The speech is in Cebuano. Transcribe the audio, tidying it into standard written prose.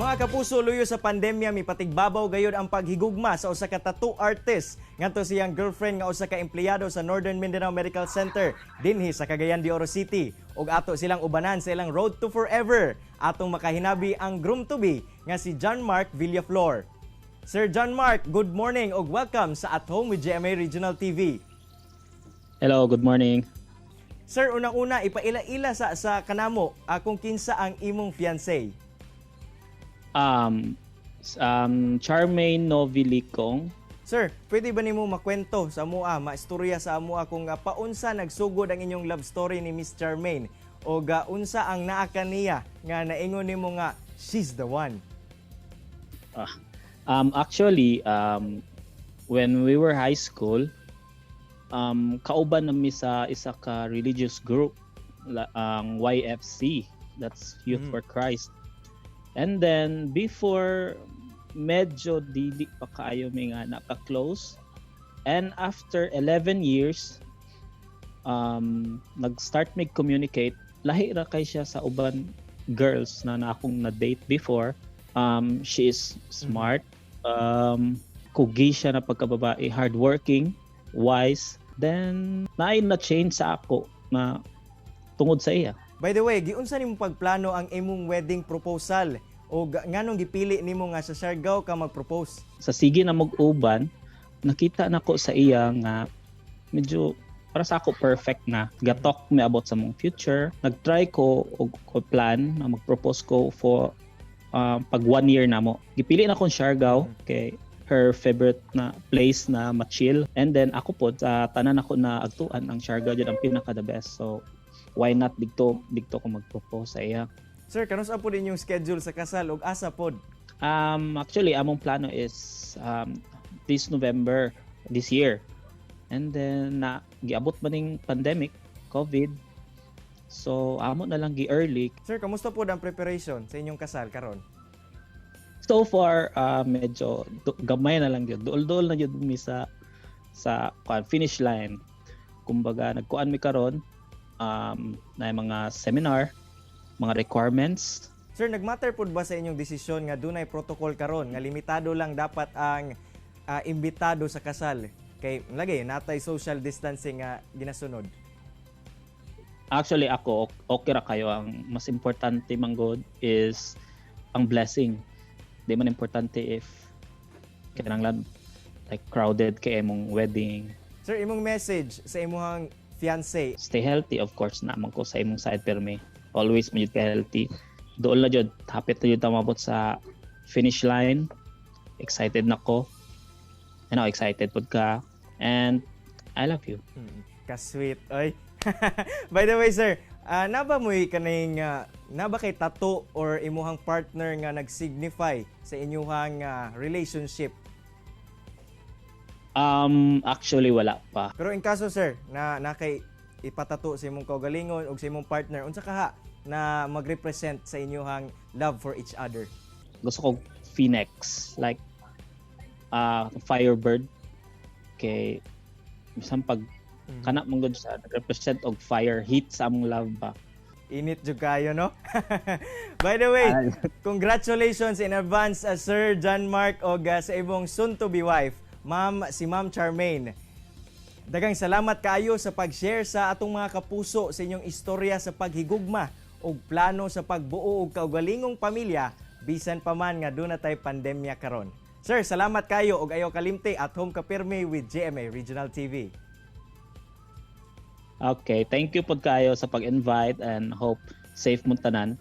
Mga kapuso, luyo sa pandemya, mipatigbabaw gayud ang paghigugma sa usa ka tattoo artist ngadto sa iyang girlfriend nga usa ka empleyado sa Northern Mindanao Medical Center dinhi sa Cagayan de Oro City. Ug ato silang ubanan sa ilang road to forever. Atong makahinabi ang groom to be nga si John Mark Villaflor. Sir John Mark, good morning ug welcome sa At Home with GMA Regional TV. Hello, good morning. Sir, unang-una, ipaila-ila sa kanamo kung kinsa ang imong fiancé. Charmaine Novilicong. Sir, pwede ba nimo makwento sa amua, maistorya sa amua kung paunsa nagsugod ang inyong love story ni Miss Charmaine o ga unsa ang naa kaniya nga naingon nimo nga she's the one? Actually, when we were high school, kauban nami sa isa ka religious group, ang YFC, that's Youth for Christ. And then before, medyo dili pa kaayo mi nga naka-close. And after 11 years, nag-start mig communicate. Lahi ra kay siya sa uban girls na akong na-date before. She is smart. Kugi siya na pagkababae, hardworking, wise. Then naay na change sa ako na tungod sa iya. By the way, giunsa nimo pagplano ang imong wedding proposal o nganong gipili nimo nga sa Siargao ka mag-propose? Sa sige na mag-uban, nakita nako sa iya nga medyo para sa ako perfect na. Gatalk mi about sa among future. Nagtry ko og plan na mag-propose ko for pag one year na mo. Gipili na akong Siargao kay her favorite na place na ma-chill. And then ako po sa tanan ako na agtuan, ang Siargao jud ang pinaka the best. So why not didto ko mag-propose sa iya? Sir, kanus-a pod inyong schedule sa kasal ug asa pod? Actually, among plano is this November this year. And then na giabot man ning pandemic, COVID. So amo na lang gi-early. Sir, kamusta pod ang preparation sa inyong kasal karon? So far, medyo gamay na lang gyud. Duol-duol na gyud mi sa kuan, finish line. Kumbaga nagkuan mi karon na mga seminar, mga requirements. Sir, nagmatter pod ba sa inyong desisyon nga dunay protocol karon nga limitado lang dapat ang imbitado sa kasal? Kay lagi natay social distancing nga ginasunod. Actually ako, okay ra kayo. Ang mas importante man gud is ang blessing. Di man importante if kinahanglan like crowded kay imong wedding. Sir, imong message sa imong fiancé? Stay healthy, of course, naman ko sa imong side pero may always man jud ka healthy. Dool na jud, hapit na jud ta maabot sa finish line. Excited na ko. Ano, excited pud ka. And I love you. Ka-sweet. Oy. By the way, sir, naba mo'y kaning naba kay tattoo or imuhang partner nga nag-signify sa inyuhang relationship? Actually wala pa. Pero in kaso, sir, na nakay ipatato sa imong kaugalingon ug sa imong partner, unsa kaha na mag-represent sa inyuhang love for each other? Gusto ko phoenix, like firebird, kay bisan pag kana man gud sa represent og fire heat sa among love ba. Init jud kayo, no? By the way, congratulations in advance, Sir John Mark, og sa imong soon to be wife, Ma'am si Ma'am Charmaine. Daghang salamat kaayo sa pag-share sa atong mga kapuso sa inyong istorya sa paghigugma ug plano sa pagbuo og kaugalingong pamilya bisan pa man nga duna tay pandemya karon. Sir, salamat kayo ug ayaw kalimti, at home ka pirmi with GMA Regional TV. Okay, thank you pod kayo sa pag-invite and hope safe mo tanan.